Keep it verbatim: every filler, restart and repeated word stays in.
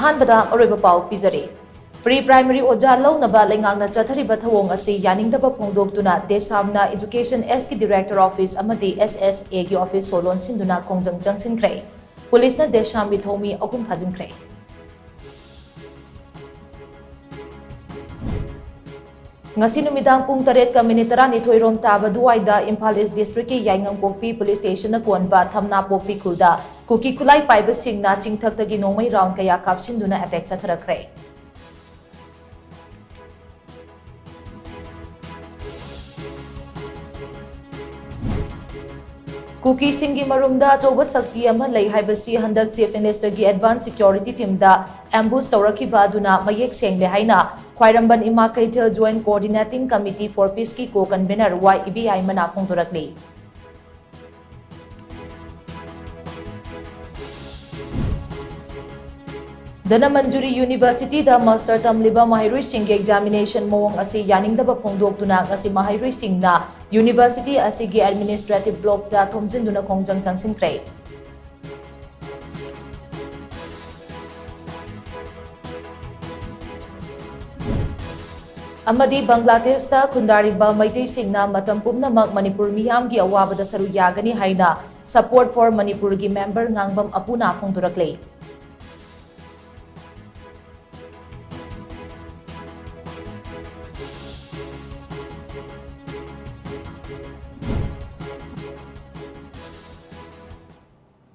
ꯑꯍꯥꯟꯕꯗ ꯑꯔꯣꯏꯕ ꯄꯥꯎ ꯄꯤꯖꯔꯤ꯫ ꯄ꯭ꯔꯤ ꯄ꯭ꯔꯥꯏꯃꯔꯤ ꯑꯣꯖꯥ ꯂꯧꯅꯕ ꯂꯩꯉꯥꯛꯅ ꯆꯠꯊꯔꯤꯕ ꯊꯧꯑꯣꯡ ꯑꯁꯤ ꯌꯥꯅꯤꯡꯗꯕ ꯐꯣꯡꯗꯣꯛꯇꯨꯅ ꯗꯦꯁꯥꯝꯅ Education Sꯒꯤ Director Office ꯑꯃꯗꯤ S S Aꯒꯤ office ꯁꯣ ꯂꯣꯟꯁꯤꯟꯗꯨꯅ ꯈꯣꯡꯖꯪ ꯆꯪꯁꯤꯟꯈ꯭ꯔꯦ꯫ ꯄꯨꯂꯤꯁꯅ ꯗꯦꯁꯥꯝꯒꯤ ꯊꯧꯃꯤ ꯑꯍꯨꯝ ꯐꯥꯖꯤꯟꯈ꯭ꯔꯦ꯫ ꯉꯁꯤ ꯅꯨꯃꯤꯗꯥꯡ ꯄꯨꯡ ꯇꯔꯦꯠꯀ ꯃꯤꯅꯤꯠ ꯇꯔꯥꯅꯤꯊꯣꯏ ꯔꯣꯝ ꯇꯥꯕ ꯑꯗꯨꯋꯥꯏꯗ ꯏꯝꯐꯥꯜ ꯏꯁ ꯗꯤꯁꯇ꯭ꯔꯤꯛꯀꯤ ꯌꯥꯏꯉꯪꯄꯣꯛꯄꯤ ꯄꯨꯂꯤꯁ ꯁ꯭ꯇꯦꯁꯟꯅ ꯀꯣꯟꯕ ꯊꯝꯅꯥꯄꯣꯛꯄꯤ ꯈꯨꯜꯗ ꯀꯨꯀꯤ ꯈꯨꯠꯂꯥꯏ ꯄꯥꯏꯕꯁꯤꯡꯅ ꯆꯤꯡꯊꯛꯇꯒꯤ ꯅꯣꯡꯃꯩ ꯔꯥꯎꯟ ꯀꯌꯥ ꯀꯥꯞꯁꯤꯟꯗꯨꯅ ꯑꯦꯇꯦꯛ ꯆꯠꯊꯔꯛꯈ꯭ꯔꯦ꯫ ꯀꯨꯀꯤꯁꯤꯡꯒꯤ ꯃꯔꯨꯝꯗ ꯑꯆꯧꯕ ꯁꯛꯇꯤ ꯑꯃ ꯂꯩ ꯍꯥꯏꯕꯁꯤ ꯍꯟꯗꯛ Chief Minister ꯒꯤ Advance Security Team ꯗ ambush ꯇꯧꯔꯛꯈꯤꯕ ꯑꯗꯨꯅ ꯃꯌꯦꯛ ꯁꯦꯡꯂꯦ ꯍꯥꯏꯅ ꯈ꯭ꯋꯥꯏꯔꯝꯕꯟ ꯏꯃꯥ ꯀꯩꯊꯦꯜ Joint Coordinating Committee for Peace ꯀꯤ co-convenor ꯋꯥꯏ ꯏꯕꯦꯌꯥꯏꯃꯅ ꯐꯣꯡꯗꯣꯔꯛꯂꯤ꯫ ꯙꯅꯃꯟꯖꯨꯔꯤ University ꯗ master ꯇꯝꯂꯤꯕ ꯃꯍꯩꯔꯣꯏꯁꯤꯡꯒꯤ examination ꯃꯑꯣꯡ ꯑꯁꯤ ꯌꯥꯅꯤꯡꯗꯕ ꯐꯣꯡꯗꯣꯛꯇꯨꯅ ꯉꯁꯤ ꯃꯍꯩꯔꯣꯏꯁꯤꯡꯅ university ꯑꯁꯤꯒꯤ administrative block ꯇ ꯊꯣꯝꯖꯤꯟꯗꯨꯅ ꯈꯣꯡꯖꯪ ꯆꯪꯁꯤꯟꯈ꯭ꯔꯦ꯫ ꯑꯃꯗꯤ ꯕꯪꯒ꯭ꯂꯥꯗꯦꯁꯇ ꯈꯨꯟꯗꯥꯔꯤꯕ ꯃꯩꯇꯩꯁꯤꯡꯅ ꯃꯇꯝ ꯄꯨꯝꯅꯃꯛ ꯃꯅꯤꯄꯨꯔ ꯃꯤꯌꯥꯝꯒꯤ ꯑꯋꯥꯕꯗ ꯁꯔꯨꯛ ꯌꯥꯒꯅꯤ ꯍꯥꯏꯅ Support for Manipur ꯒꯤ member ꯉꯥꯡꯕꯝ ꯑꯄꯨꯅ ꯐꯣꯡꯗꯣꯔꯛꯂꯦ꯫